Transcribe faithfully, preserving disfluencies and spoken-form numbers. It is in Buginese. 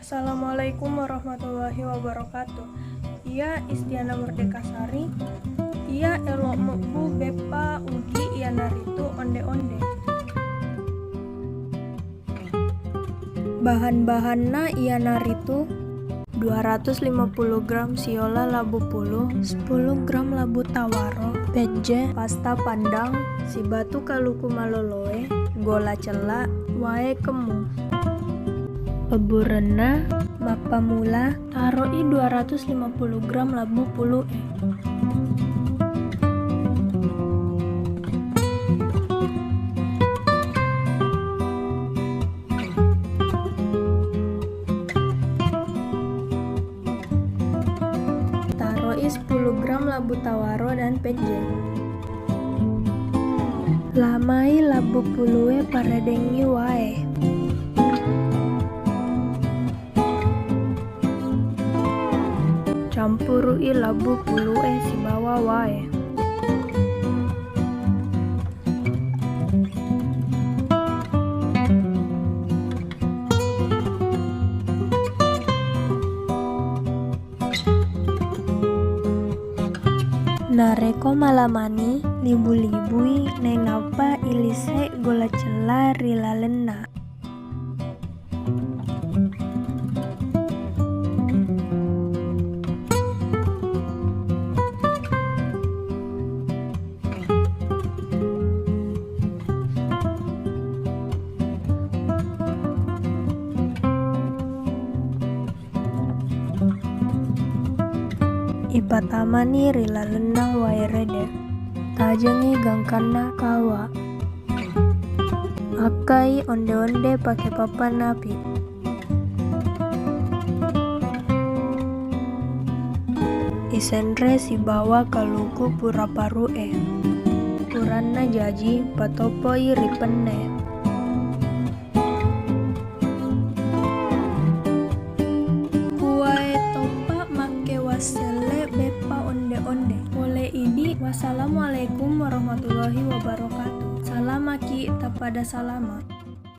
Assalamualaikum warahmatullahi wabarakatuh. Iya Istiana Merdeka Sari. Iya elo mebbu beppa ugi iyanaritu onde-onde. Bahan-bahanna iyanaritu dua ratus lima puluh gram siola labu pulu, sepuluh gram labu tawaro, pejje, pasta pandang, sibatu kaluku maloloe, gola cella, wae kemmu. Pebburenna, mappamula, taroi dua ratus lima puluh gram labu pulu'e. Taroi sepuluh gram labu tawaro dan pejje. Lamai labu pulue paredengngi wae. Campurui labu pulue sibawa wae. Narekko malamani, libu-libui nainappa ilise gola cella ri lalenna. Ipatamani ri lalenna wae rede. Tajengi gangkanna kawa. Akkai onde-onde pake pappanapi. Isenre sibawa kaluku pura paru'e. Puranna jaji, patoppoi ri penne. Kuwae toppa makke wasselle beppa onde-onde. Pole idi, wassalamualaikum warahmatullahi wabarakatuh. Salamaki tappada salama.